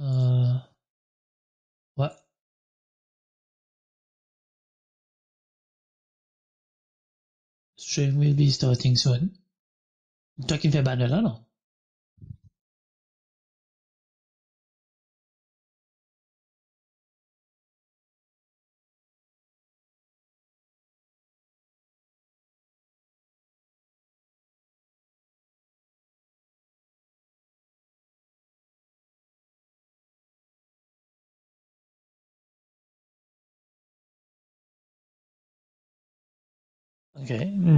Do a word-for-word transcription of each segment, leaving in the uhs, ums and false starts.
Euh, ouais. Stream will be starting soon. Twa ki fer banner la, non? Ok,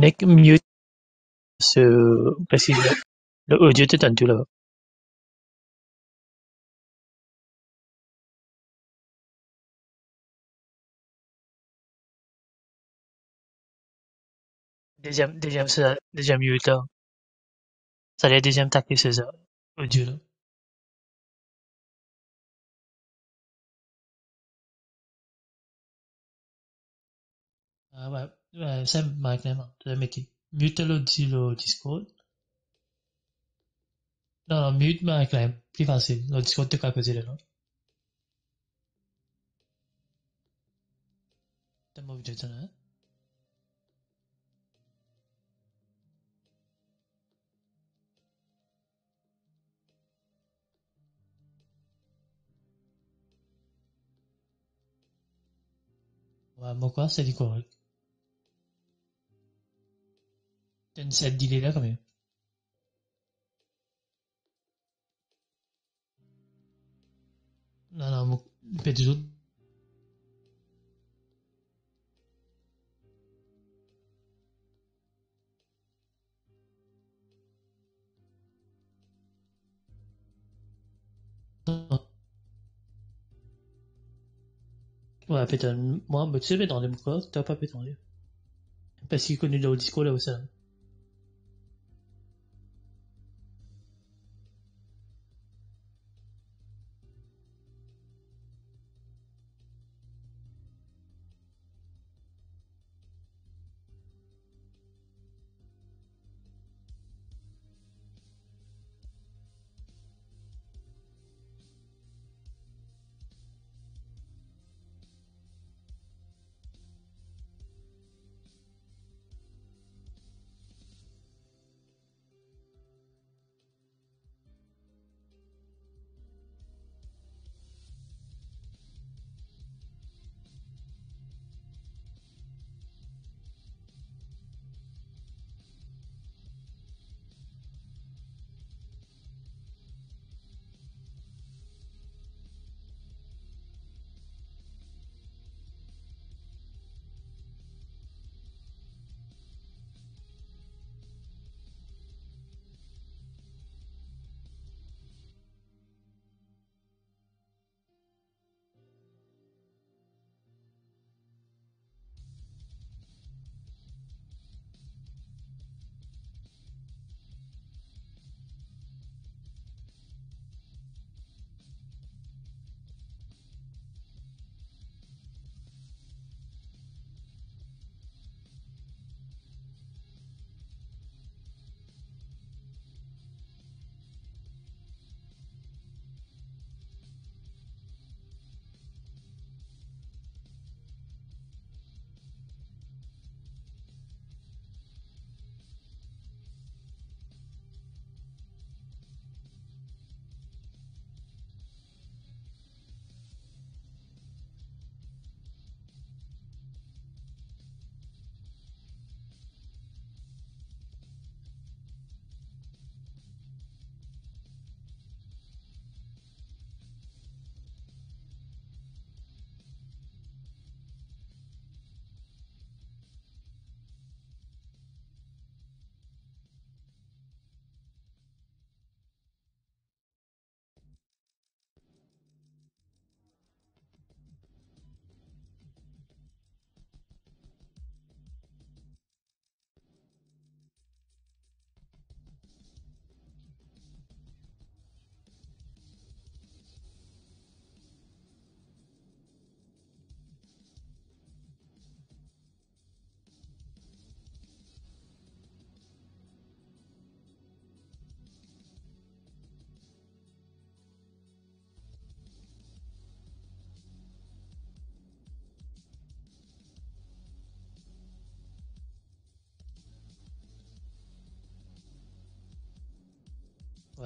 nek mute so, parski le, le audio to tann tou laba. Deziem, deziem, sa, deziem mute la. Sa le deziem take, se sa, audio la. Ah, ouais, ouais, sa mic la, hein, to mete. Mute lor Di-, lor Discord. Non, non, mute mic la, pli fasil. Lor Discord, to kapav koze la, non? Twa mo video, hein? Ouais, mo krwar se li korek. T'as une set delay la, kanmem. Non, non, mo, pe touzour. Ouais, petann, mwa, mo ti pe tande mo krwar, twa pa pe tande. Parski kone lor Discord la osi.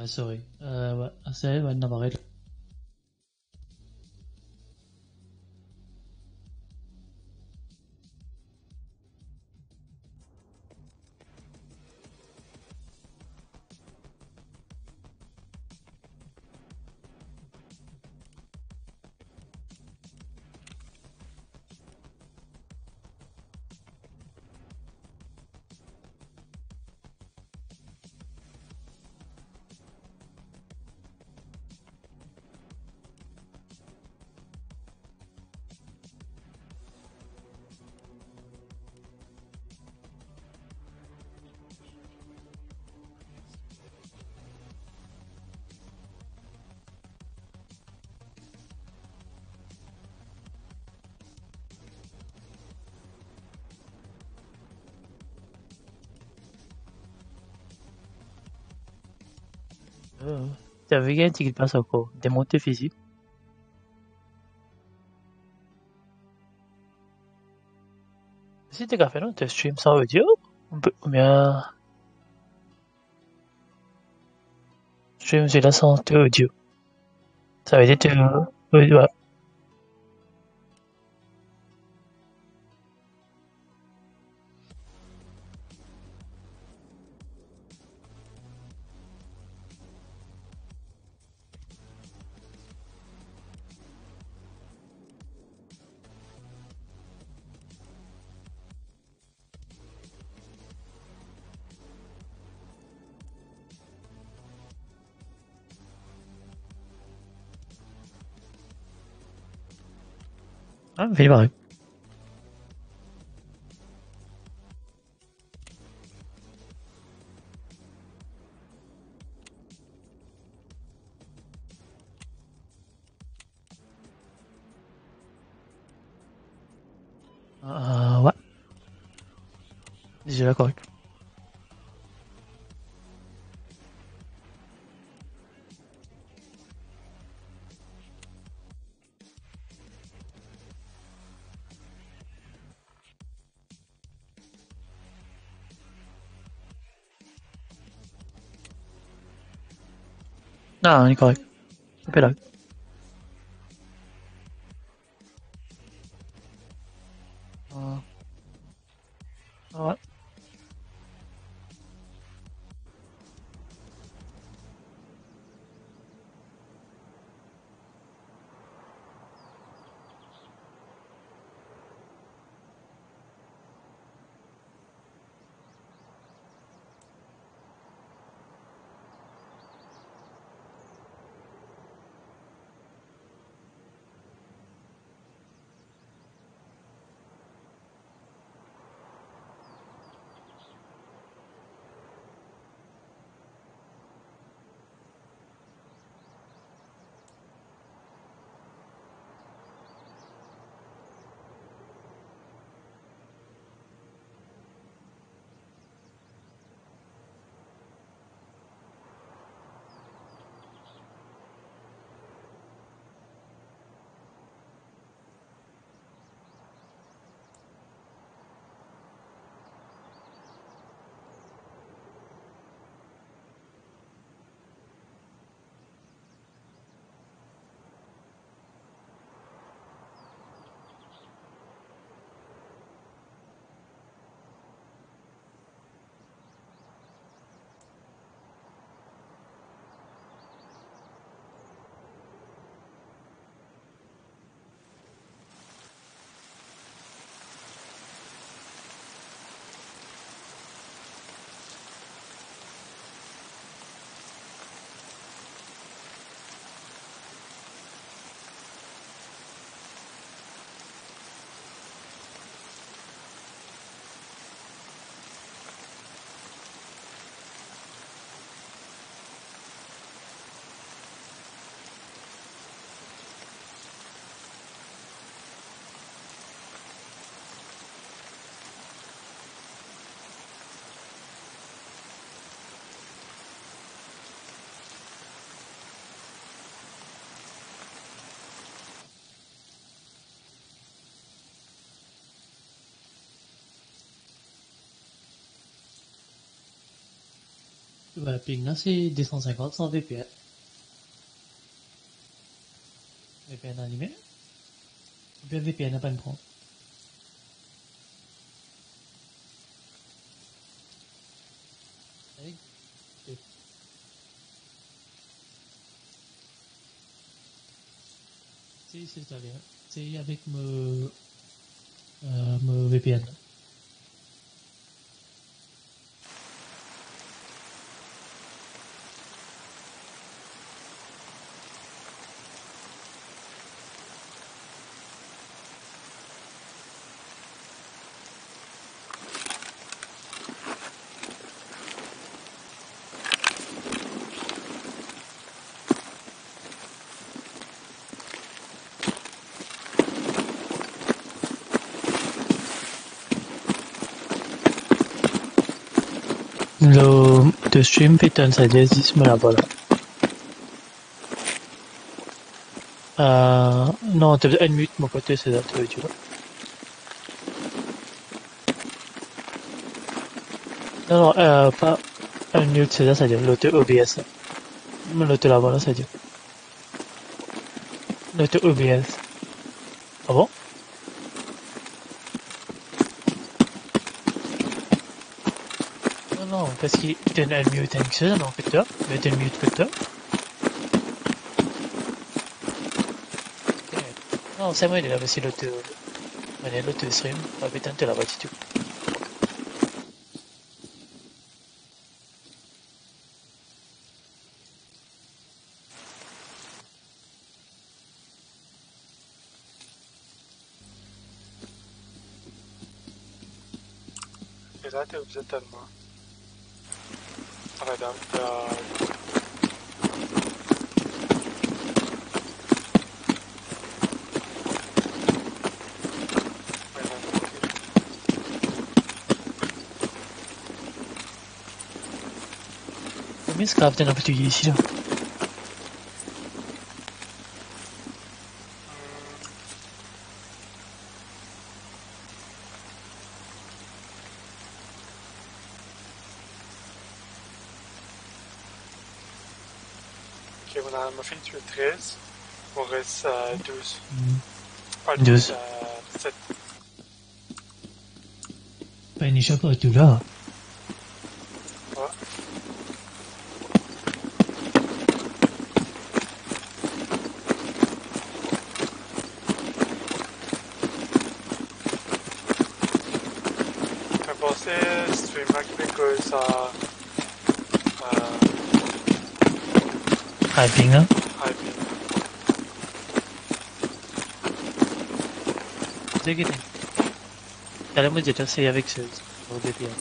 Ah, sorry. Euh, ouais, c'est elle, ouais, non, arrête. Euh, t'as vu, il y a un ticket passe encore. Démonte tes fusils. Si t'es café, non, t'as stream sans audio? Ou bien stream, c'est là sans audio. Ça veut dire que, euh, ouais. Ah, vini pare. Ah, ouais. Déjà, correct. Non, li korek. Pe la. Ah. Ah ouais. Ba, ping la se de san sinkant san V P N. V P N alime. Oubien V P N la pa'nn pran. Hey. Si, si, sa bien. Sey avek mo, euh, mo V P N. Lo to stream pe tann, savedir zis mo lavwa la. Euh, non, to bizin unmute mo kote, se sa to dir la. Non, non, euh, pa unmute, se sa, savedir lo to O B S la. Lo to lavwa la, savedir. Lo to O B S. Ah bon? Non, non, parski to unmute enn kiksoz, non, kot to, me to unmute kot to. Ok. Non, sa mwa, li la, parski lo to, mwa, lo to stream, pa pe tann to lavwa ditou. E la, to oblize tann mwa. Aradam, euh, Konbien scrap ena pou touye isi la? Ok, mo ena, mo finn touye trez, mo res, euh, douz. Hmm. Pa douz, douz. Euh, set. Pena chat partou la. Wa. Mo panse stream la ki pe koz sa, euh, high ping, hein? High ping. Zot gete. Taler mo dir twa, sey avek so, so V P N.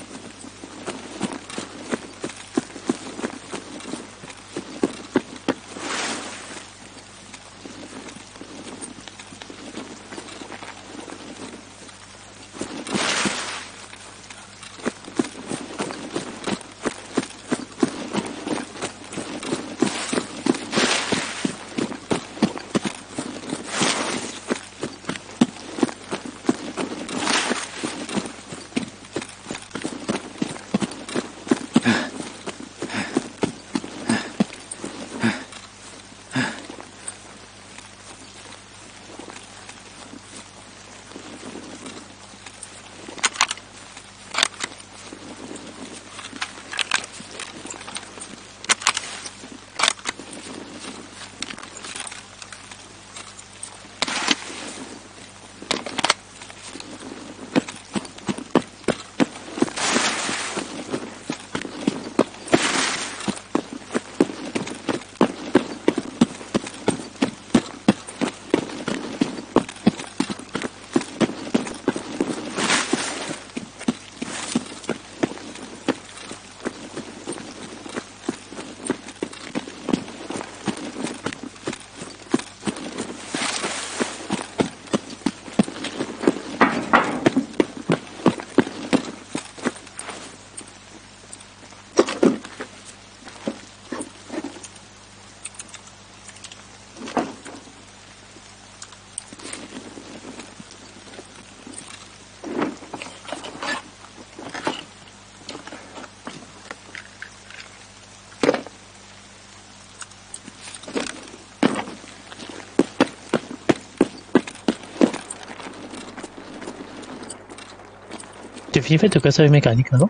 Fini fer to kas avek mekanik, non?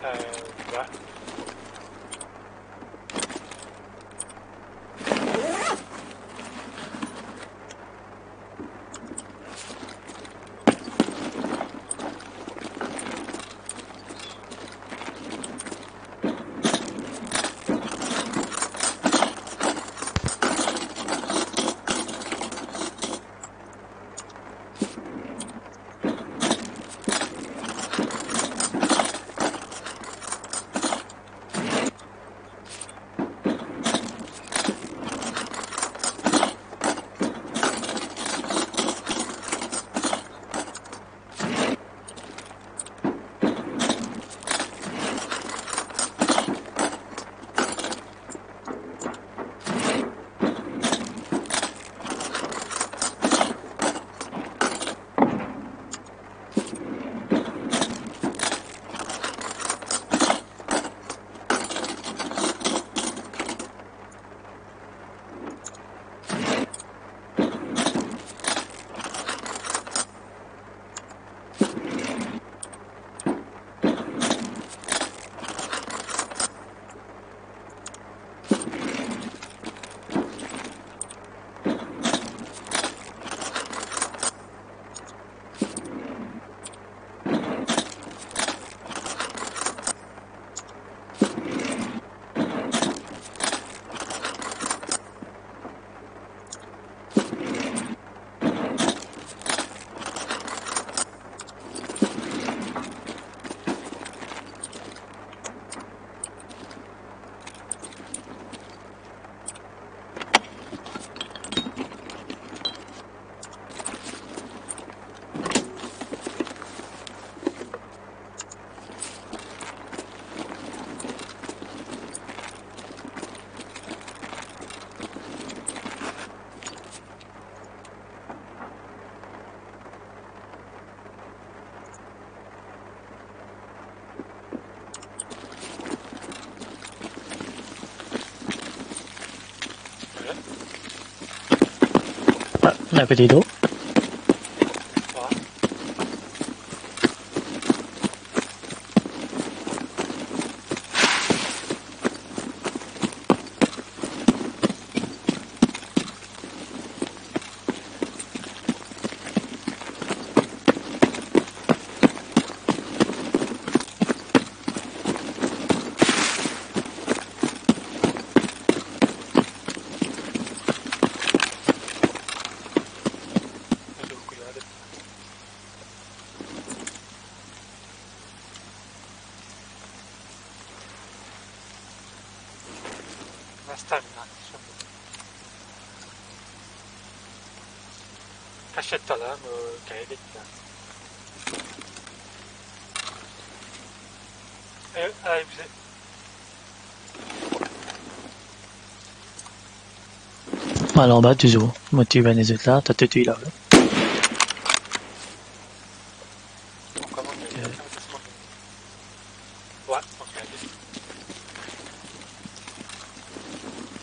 Euh, ouais. Ah, ena pe dilo. Resta la. Kasiet la, mo kay ede la. Eh, ah, vous êtes Mo al anba touzour. Mo tir bann lezot la, ta to tir la, wi. Ok.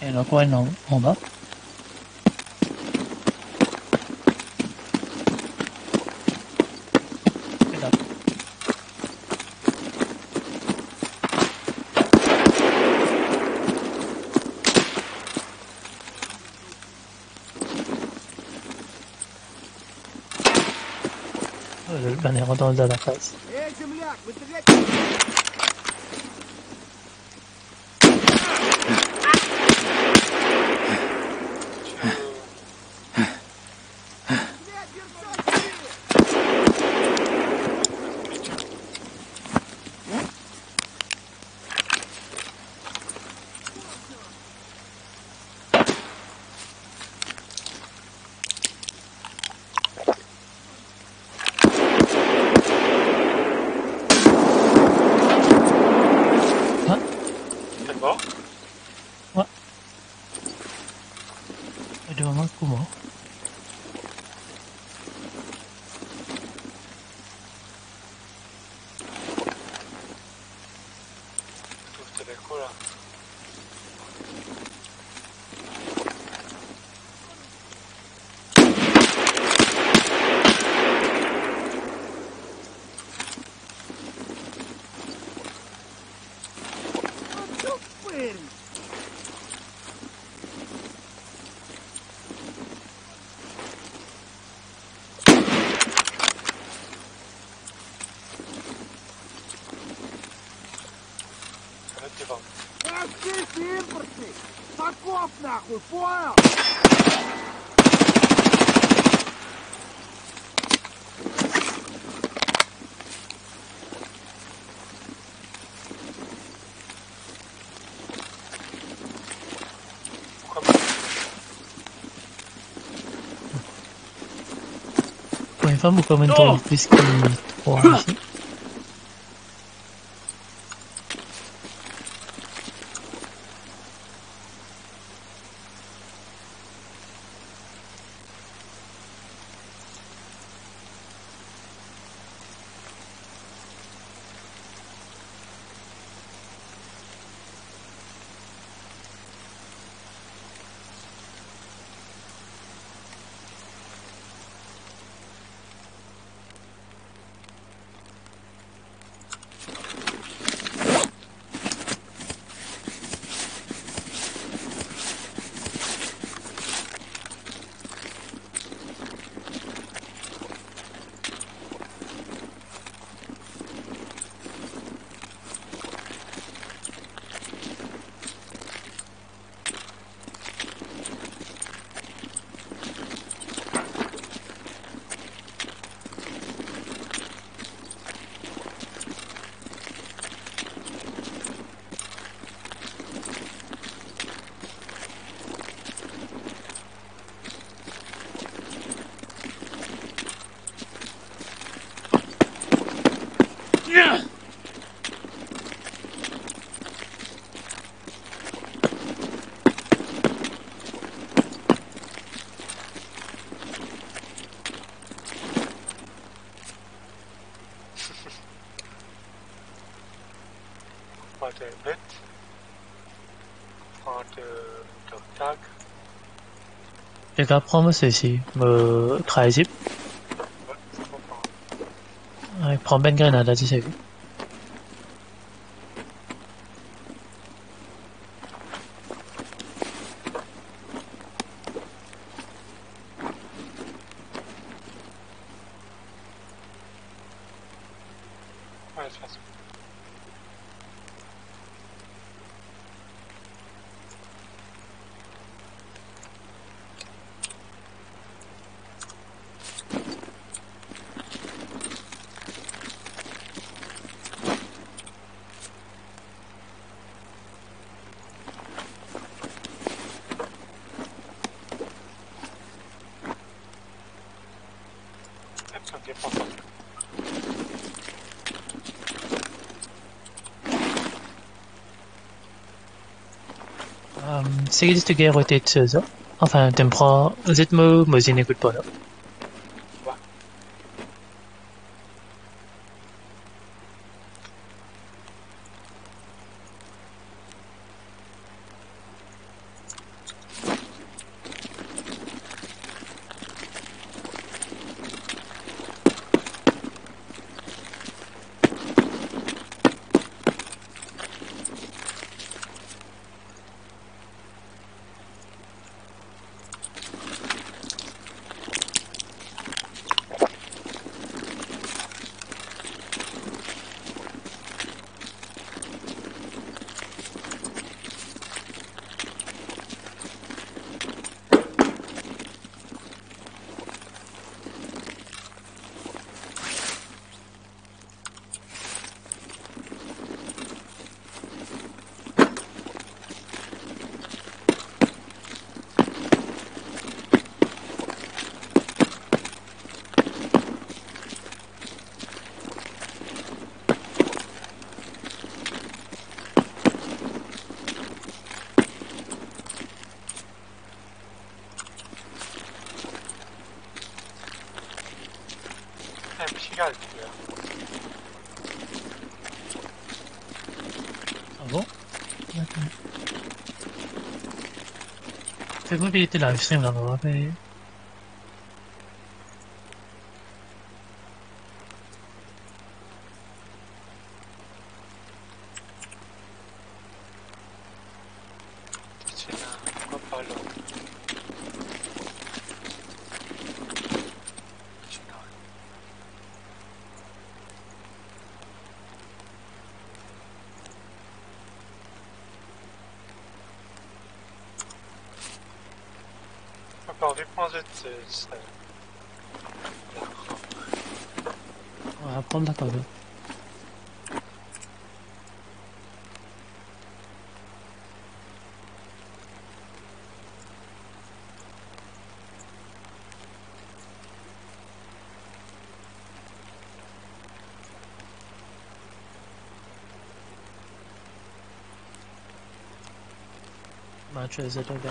Ena ankor enn an-, anba. Oh, le bann ena dan la kaz. Hein? C'est bon? Ouais. Et devant moi, comment? Trouv teleko la. Knakelpoer! Premie fwa mo trouv enn trou plis ki trwa isi. Pran enn bet. Pran, euh, dog tag. Lega, pran mo sesi, mo trizip. Wi, mo pran. Wi, pran bann grenad la, ti seki. Wi, sa, sa. Ehm, seki zis to gagn rote so, anfin, to pran zis mo, mo zis ekout pa la. Ah bon? Dakor. Fer kouma ki li ti live stream la, mo rapel. Pran zot, euh, sa. Aprann dakor. Match, euh, zet, ok.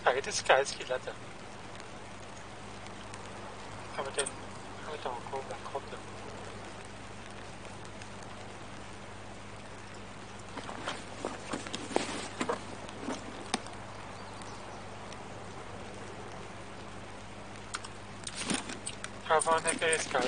Arete, se kapav ki la, ta. Kapav, kapav ankor Black Rock la. Kapav nek eskal.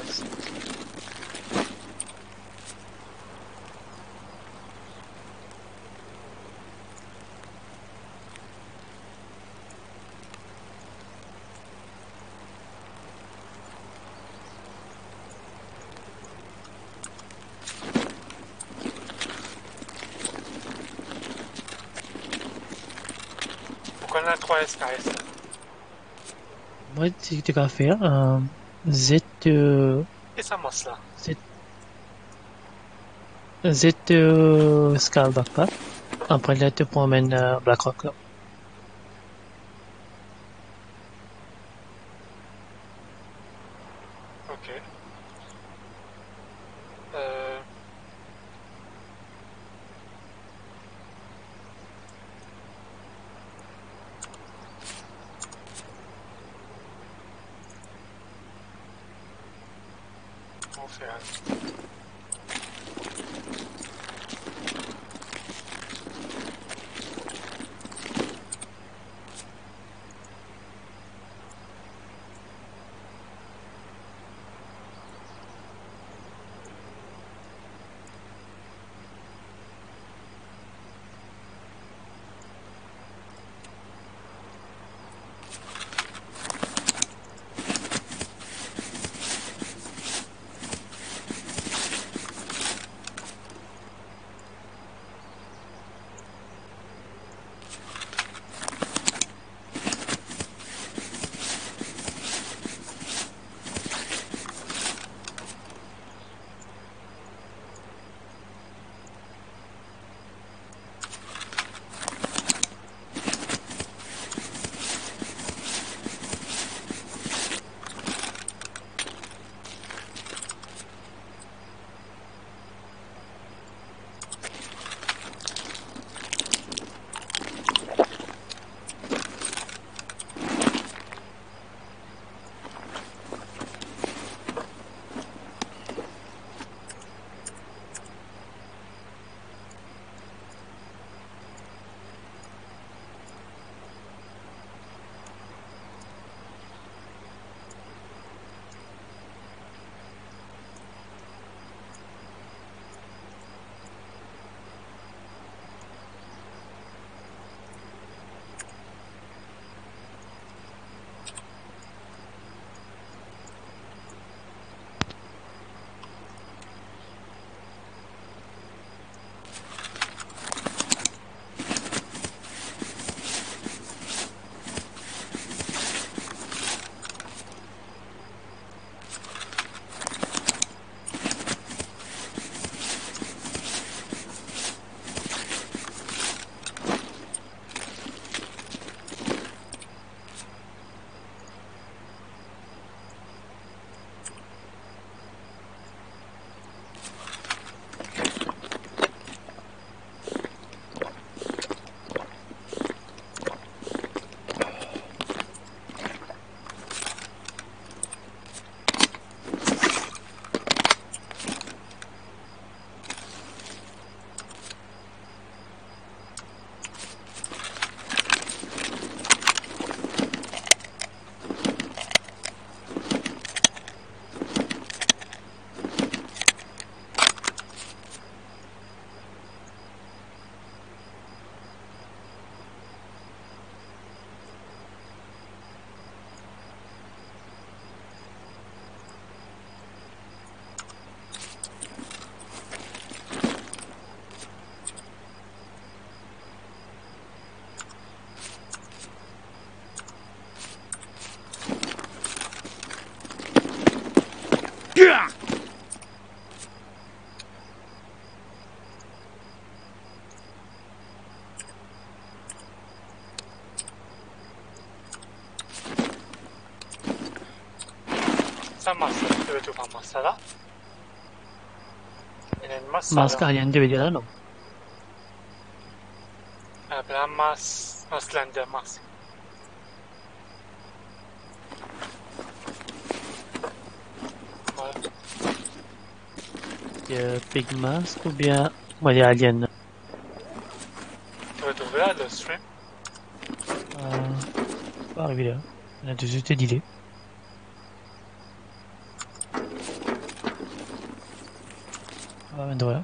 Pourkwa ena trwa S K S la? Mwa, si to kapav fer, euh, zet, euh, e sa mas la? Zet, zet, euh, Skull Backpack. Apre la, to pou amenn, euh, Black Rock la. Ok. Euh. Bon, fer. Mask la, to trouv pa mask la? Ena enn mask la. Mask la, enn de vidéo la, non? Apre mask, mask la, enn de mask. Voilà. Euh, pig mask oubien, mo dir alien. To trouv la, le stream? Euh, pa arive la. Ena touzour delay. Ah, endrwa la.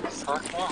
Sa, kwa?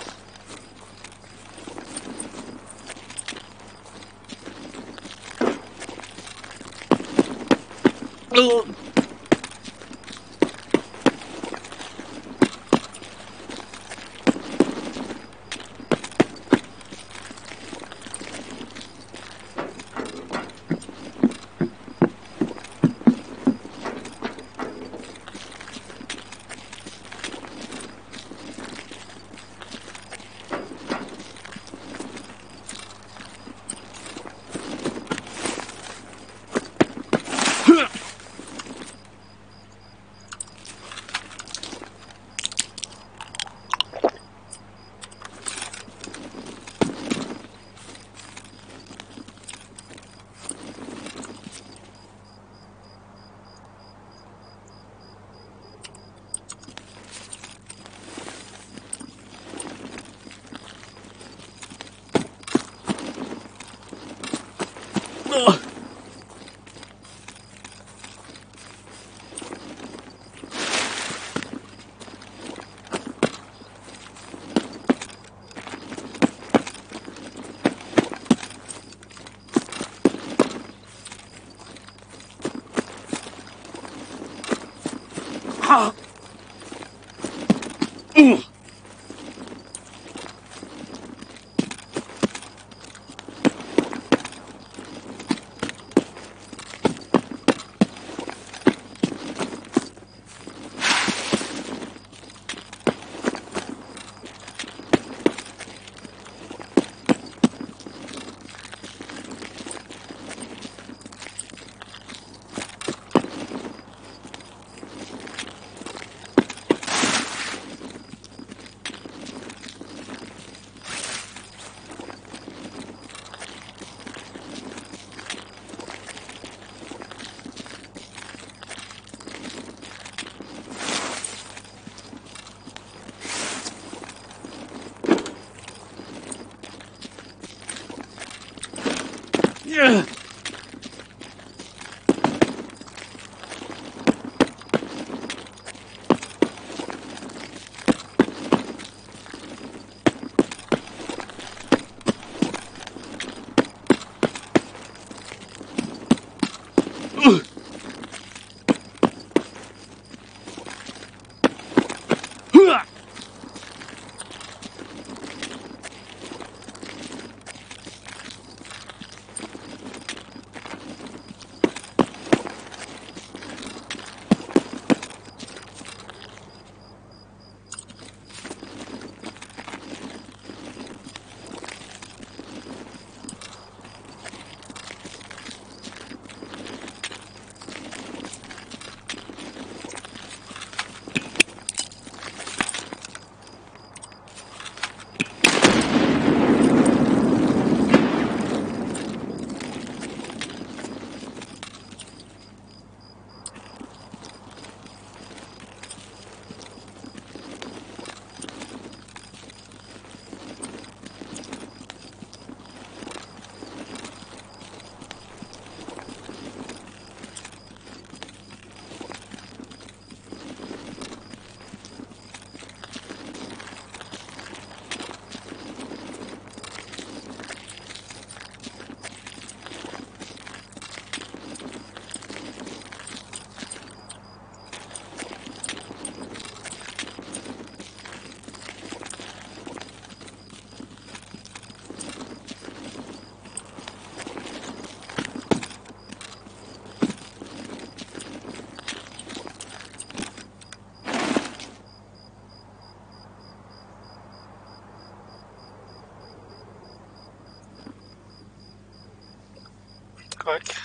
Pack,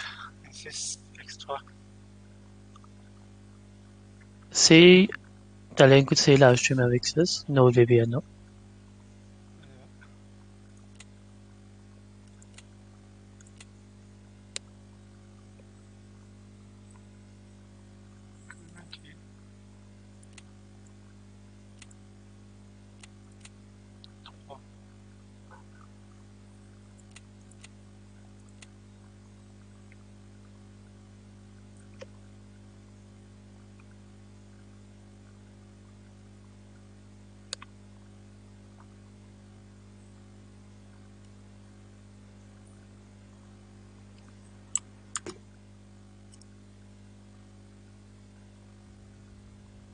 N six extra. Sey, taler enn kout sey live stream avek sa, NordVPN, non?